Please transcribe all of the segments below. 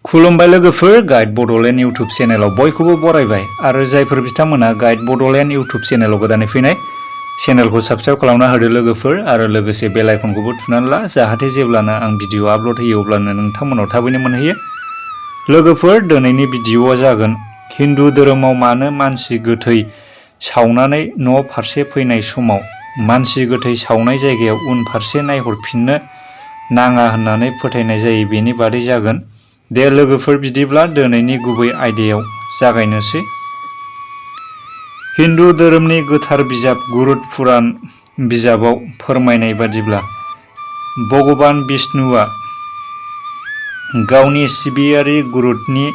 खुलुमबाय लोगोफोर, guide Bodoland YouTube चेनेलाव बयखौबो बरायबाय आरो जायफोर बिथांमोना गाइड बड'लेण्ड इउटुब चेनेलाव गोदानै फैनाय चेनेलखौ साबस्क्राइब खालामना होदो लोगोफोर आरो लोगोसे बेल आइकनखौबो थुनानै ला जाहाथे जेब्लानो आं भिडिअ आपल'ड होयो अब्लानो नोंथांमोनाव थाबैनो मोनहैयो। लोगोफोर, दिनैनि भिडिअआ जागोन हिन्दु धोरोमाव मानो मानसि गोथै सावनानै न' फारसे फैनाय समाव मानसि गोथै सावनाय जायगायाव उनफारसे नायहरफिननो नाङा होननानै फोथायनाय जायो बेनि बादै जागोन। दे लोगोफोर, बिदिब्ला दिनैनि गुबै आयदायाव जागायनोसै। हिन्दु धोरोमनि गोथार बिजाब गुरुत पुराण बिजाबाव फोरमायनाय बादिब्ला भगवान विष्णुआ गावनि सिबियारि गुरुतनि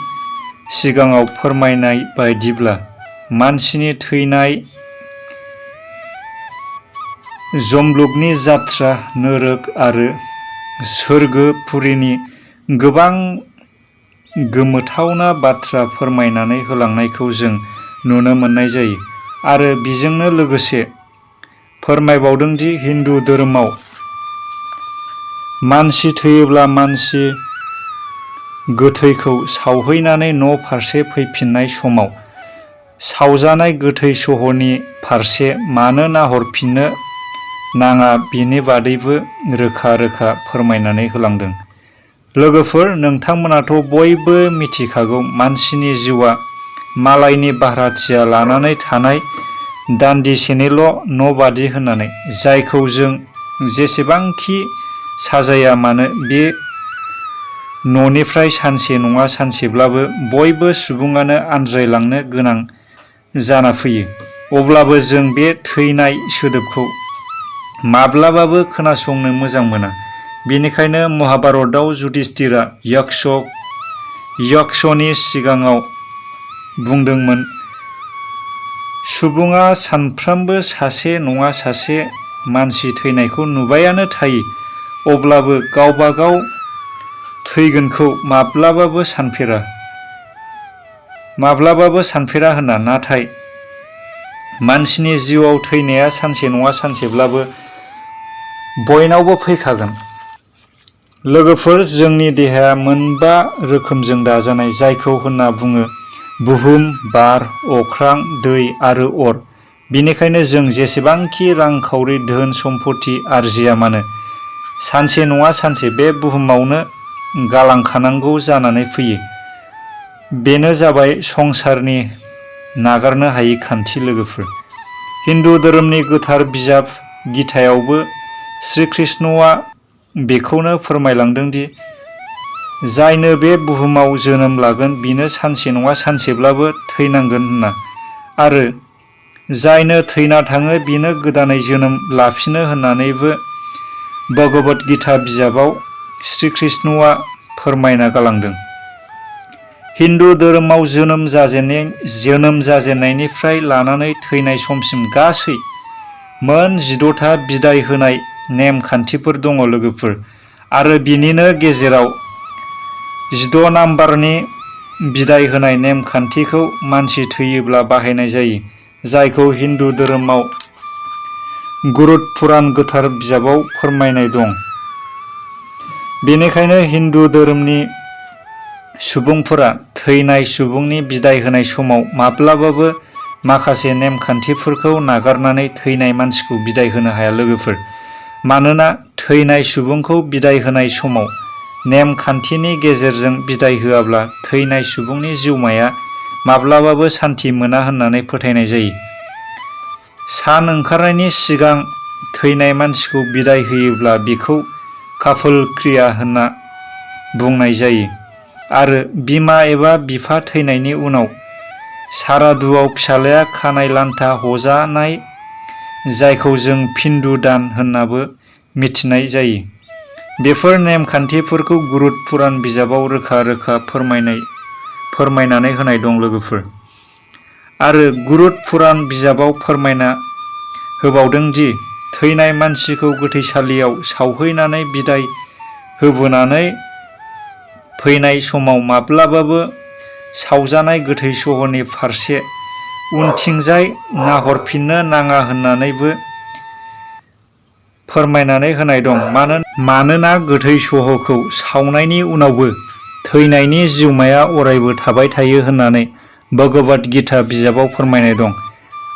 सिगाङाव फोरमायनाय बायदिब्ला मानसिनि थैनाय, जमलुगनि जात्रा, नोरक आरो सोरगोपुरिनि गोबां गोमोथावना बाथ्रा फोरमायनानै होलांनायखौ जों नुनो मोननाय जायो आरो बेजोंनो लोगोसे फोरमायबावदों दि हिन्दु धोरोमाव मानसि थैयोब्ला मानसि गोथैखौ सावहैनानै न' फारसे फैफिननाय समाव सावजानाय गोथै सहनि फारसे मानो नाहरफिननो नाङा बेनि बादैबो रोखा रोखा फोरमायनानै होलांदों। लोगोफोर, नोंथांमोनाथ' बयबो मिथिखागौ मानसिनि जिउआ मालायनि भाराथिया लानानै थानाय दान्दिसेनिल' न' बादि होननानै, जायखौ जों जेसेबांखि साजाया मानो बे न'निफ्राय सानसे नङा सानसेब्लाबो बयबो सुबुङानो आनज्रायलांनो गोनां जाना फैयो। अब्लाबो जों बे थैनाय सोदोबखौ माब्लाबाबो खोनासंनो मोजां मोना। बेनिखायनो महाभारतआव युधिष्ठिरआ यक्षनि सिगाङाव बुंदोंमोन, सुबुङा सानफ्रोमबो सासे नङा सासे मानसि थैनायखौ नुबायानो थायो, अब्लाबो गावबागाव थैगोनखौ माब्लाबाबो सानफेरा होनना। नाथाय मानसिनि जिउआव थैनाया सानसे नङा सानसेब्लाबो बयनावबो फैखागोन। लोगोफोर, जोंनि देहाया मोनबा रोखोमजों दाजानाय, जायखौ होनना बुङो बुहुम, बार, अख्रां, दै आरो अर। बेनिखायनो जों जेसेबांखि रांखावरि धोन सम्पति आरजिया मानो सानसे नङा सानसे बे बुहुमावनो गालांखानांगौ जानानै फैयो। बेनो जाबाय संसारनि नागारनो हायै खान्थि। लोगोफोर, हिन्दु धोरोमनि गोथार बिजाब गीतायावबो श्री कृष्णआ बेखौनो फोरमायलांदों दि जायनो बे बुहुमाव जोनोम लागोन बिनो सानसे नङा सानसेब्लाबो थैनांगोन होनना, आरो जायनो थैना थाङो बिनो गोदानै जोनोम लाफिनो होननानैबो भगवद गीता बिजाबाव श्री कृष्णआ फोरमायना गालांदों। हिन्दु धोरोमाव जोनोम जाजेननायनिफ्राय लानानै थैनाय समसिम गासै मोन 16था बिदाय होनाय नेम खान्थिफोर दङ लोगोफोर, आरो बिनिनो गेजेराव 16 नाम्बारनि बिदाय होनाय नेम खान्थिखौ मानसि थैयोब्ला बाहायनाय जायो, जायखौ हिन्दु धोरोमाव गुरुत पुराण गोथार बिजाबाव फोरमायनाय दं। बेनिखायनो हिन्दु धोरोमनि सुबुंफोरा थैनाय सुबुंनि बिदाय होनाय समाव माब्लाबाबो माखासे नेमखान्थिफोरखौ नागारनानै थैनाय मानसिखौ बिदाय होनो हाया लोगोफोर। मानोना थैनाय सुबुंखौ बिदाय होनाय समाव नेमखान्थिनि गेजेरजों बिदाय होआब्ला थैनाय सुबुंनि जिउमाया माब्लाबाबो सान्थि मोना होननानै फोथायनाय जायो। सान ओंखारनायनि सिगां थैनाय मानसिखौ बिदाय होयोब्ला बेखौ काफल क्रिया होनना बुंनाय जायो, आरो बिमा एबा बिफा थैनायनि उनाव सारादुआव फिसाज्लाया खानाय लान्था हजानाय, जायखौ जों पिन्दु दान होननाबो मिथिनाय जायो। बेफोर नेमखान्थिफोरखौ गुरुत पुराण बिजाबाव रोखा रोखा फोरमायनानै होनाय दं लोगोफोर। आरो गुरुत पुराण बिजाबाव फोरमायना होबावदों दि थैनाय मानसिखौ गोथैसालियाव सावहैनानै बिदाय होबोनानै फैनाय समाव माब्लाबाबो सावजानाय गोथै सहनि फारसे उनथिंजाय नाहरफिननो नाङा होननानैबो फोरमायनानै होनाय दं। मानोना गोथै सहखौ सावनायनि उनावबो थैनायनि जिउमाया अरायबो थाबाय थायो होननानै भगवद गीता बिजाबाव फोरमायनाय दं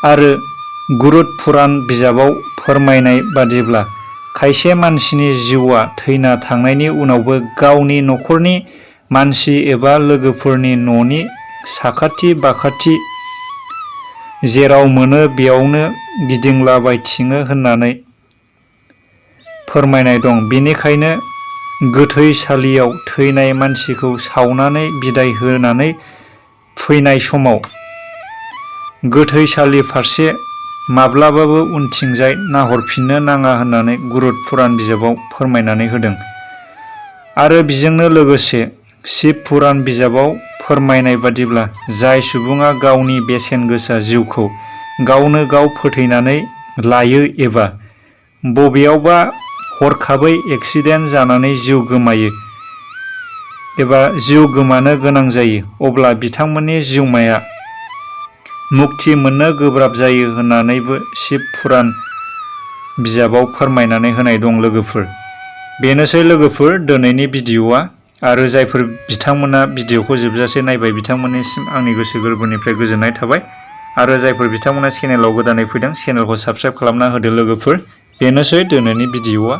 आरो गुरुद पुराण बिजाबाव फोरमायनाय बादिब्ला खायसे मानसिनि जिउआ थैना थांनायनि उनावबो गावनि न'खरनि मानसि एबा लोगोफोरनि न'नि साखाथि बाखाथि जेराव मोनो बेयावनो गिदिंलाबायथिङो होननानै फोरमायनाय दं। बेनिखायनो गोथैसालियाव थैनाय मानसिखौ सावनानै बिदाय होनानै फैनाय समाव गोथैसालि फारसे माब्लाबाबो उनथिंजाय नाहरफिननो नाङा होननानै गुरुद पुराण बिजाबाव फोरमायनानै होदों। आरो बेजोंनो लोगोसे शिब पुराण बिजाबाव फोरमायनाय बादिब्ला जाय सुबुङा गावनि बेसेन गोसा जिउखौ गावनो गाव फोथैनानै लायो एबा बबेयावबा हरखाबै एक्सिडेन्ट जानानै जिउ गोमायो एबा जिउ गोमानो गोनां जायो अब्ला बिथांमोननि जिउमाया मुक्ति मोननो गोब्राब जायो होननानैबो शिब पुराण बिजाबाव फोरमायनानै होनाय दं लोगोफोर। बेनोसै लोगोफोर दिनैनि भिडिअ'आ आरो जायफोर बिथांमोना भिडिअ'खौ जोबजासे नायबाय बिथांमोननिसिम आंनि गोसो गोरबोनिफ्राय गोजोननाय थाबाय आरो जायफोर बिथांमोना चेनेलाव गोदानै फैदों चेनेलखौ साबस्क्राइब खालामना होदो लोगोफोर। बेनोसै दिनैनि भिडिअ'आ।